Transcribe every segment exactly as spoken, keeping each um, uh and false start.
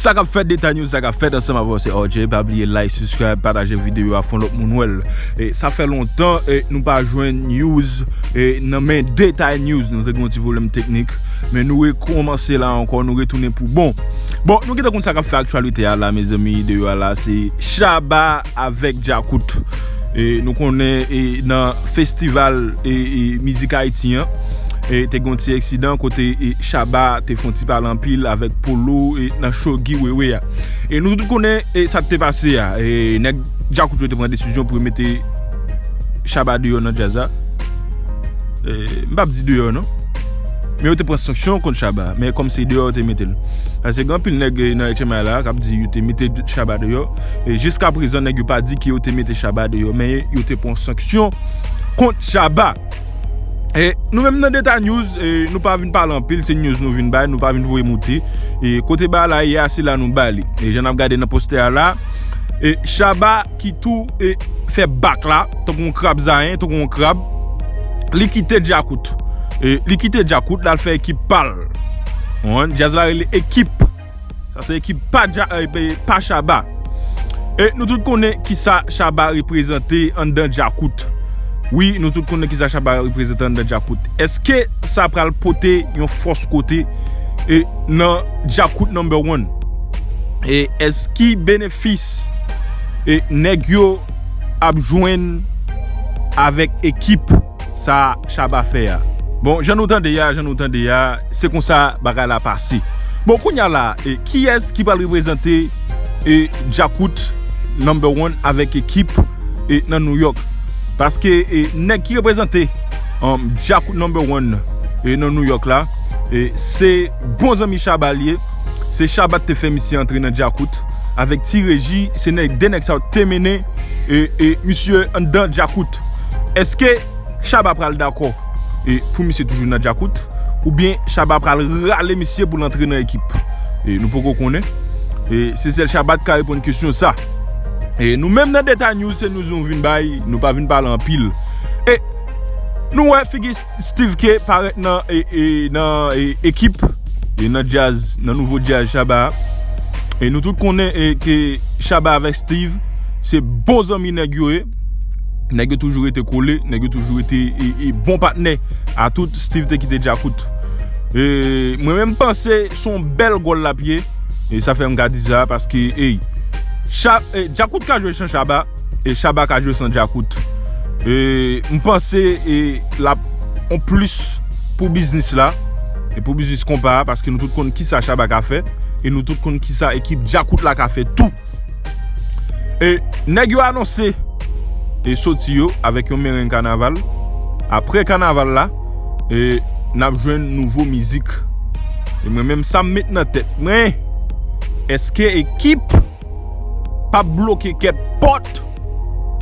Sa k ap fèt, Detay News, sa k ap fèt, ansanm avè w se R J. Pa bliye like, subscribe, pataje videyo a, fè yon lòt moun wè l. E, sa fè lontan, e, nou pa jwenn news, e, nan men Detay News. Nou te gen yon ti pwoblèm teknik, men nou rekòmanse la ankò, nou retounen pou bon. Bon, nou gentan konn sa k ap fè aktyalite a la, mezanmi, deyò a la, se Shabba avèk Djakout. E, nou konnen, e, nan festival, e, e, mizik Ayiti an, e, te gen yon ti eksidan kote, e, Shabba te fè yon ti pale anpil avèk Polo, e, nan show Guy Wewe a. E nou tout konnen, e, sa k te pase a. E, nèg Djakout yo te pran desizyon pou yo mete Shabba deyò nan djaz la. E, m p ap di deyò non. Men yo te pran sanksyon kont Shabba. Men kòm se deyò yo te mete l. Paske gen anpil nèg, e, nan H M I la k ap di yo te mete Shabba deyò. E jiska prezan, nèg yo pa di ke yo te mete Shabba deyò. Men yo te pran sanksyon kont Shabba. E nou menm nan Detay News, e nou pa vin pale anpil, se news nou vin bay, nou pa vin voye moute. E kote bagay la ye a, se la nou ba li. E jan n ap gade nan postè a la, e Shabba ki tou, e, fè bak la, tankou yon krab zayen, tankou yon krab, li kite Djakout. E li kite Djakout, l al fè ekip pa l. Ou konprann? Djaz la rele Ekip. Sa se ekip pa Dja-, e, pa Shabba. E nou tout konnen kisa Shabba reprezante anndan Djakout. Wi, nou tout konnen kisa Shabba reprezante anndan Djakout. Èske sa pral pote yon fòs kote, e, nan Djakout number one? E èske benefis, e, nèg yo ap jwenn avèk ekip sa Shabba fè a? Bon, jan nou tande a, jan nou tande a, se konsa bagay la pase. Bon, kounye a la, e, kiyès ki pral reprezante, e, Djakout number one avèk ekip, e, nan New York? Paske, e, nèg ki reprezante, um, Djakout number one, e, nan New York la, e, se bon zanmi Shabba l ye. Se Shabba ki te fè misye antre nan Djakout. Avèk Ti Reji, se nèg, de nèg sa yo te mennen, e, e, misye anndan Djakout. Èske Shabba pral dakò, e, pou misye toujou nan Djakout, oubyen Shabba pral rale misye pou l antre nan ekip? E nou poko konnen. E se sèl Shabba ki ka reponn kesyon sa. E nou menm nan Detay News, se news nou vin bay, nou pa vin pale anpil. E nou wè figi Steve K parèt nan, e, e, nan, e, ekip, e nan djaz, nan nouvo djaz Shabba a. E nou tout konnen, e, ke Shabba avèk Steve se bon zanmi nèg yo ye. Nèg yo toujou rete kole, nèg yo toujou rete, e, e, bon patnè a tout. Steve te kite Djakout. E mwen menm, m panse se yon bèl gòl l ap ye. E sa fè m ka di sa, paske, ey, Cha-, e, Djakout ka jwe san Shabba, e Shabba ka jwe san Djakout. E m panse, e, l ap yon plis pou biznis la, e pou biznis konpa a, paske nou tout konn kisa Shabba ka fè, e nou tout konn kisa ekip Djakout la ka fè tou. E nèg yo anonse, e, soti yo avèk yon mereng kanaval. Apre kanaval la, e, n ap jwenn nouvo mizik. E mwen menm, sa m met nan tèt mwen, èske ekip p ap bloke kèk pòt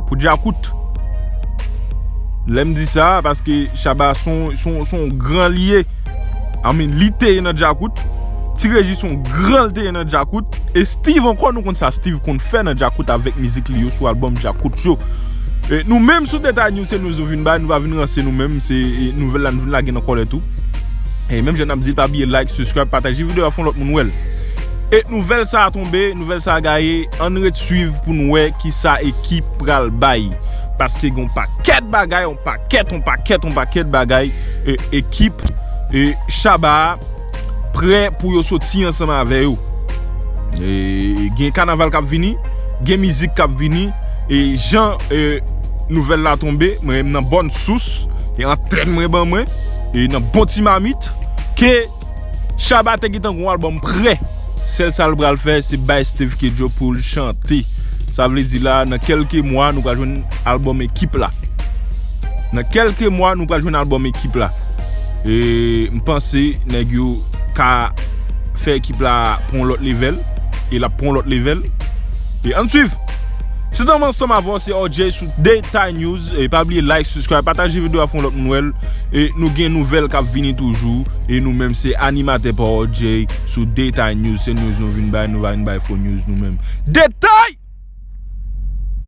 pou Djakout? Lè m di sa, paske Shabba se yon, se yon, se yon gran li ye. I mean, li te ye nan Djakout. Ti Reji se yon gran li te ye nan Djakout. E Steve ankò, nou konn sa Steve konn fè nan Djakout avèk mizik li yo sou albòm Djakout yo. E nou menm sou Detay News, se news nou vin bay, nou pa vin ranse nou menm, se, e, nouvèl la nou vin lage nan kòlèt ou. E menm jan n ap di l, pa bliye like, subscribe, pataje videyo a, fè yon lòt moun wè l. E nouvèl sa a tonbe, nouvèl sa a gaye, ann ret swiv pou n wè kisa ekip pral bay. Paske gen yon pakèt bagay, yon pakèt, yon pakèt, yon pakèt bagay, e, ekip, e, Shabba a prè pou yo soti ansanm avè yo. E, gen kanaval k ap vini, gen mizik k ap vini, e jan, e, nouvèl la tonbe, mwen menm nan bòn sous, e antèn mwen ban mwen, e nan bon ti mamit, ke Shabba te gentan gon albòm prè. Sèl sa l pral fè, se bay Steve Kedjo pou l chante. Sa vle di la, nan kèlke mwa, nou pral jwenn albòm ekip la. Nan kèlke mwa, nou pral jwenn albòm ekip la. E m panse nèg yo ka fè ekip la pran yon lòt level. E l ap pran yon lòt level. E ann swiv. Se tanmen ansanm avè w, se R J sou Detay News. E pa bliye like, subscribe, pataje videyo a, fè yon lòt moun wè l. E nou gen nouvèl k ap vini toujou. E nou menm se animatè pa R J sou Detay News. Se news nou vin bay, nou pa vin bay fo news nou menm. Detay!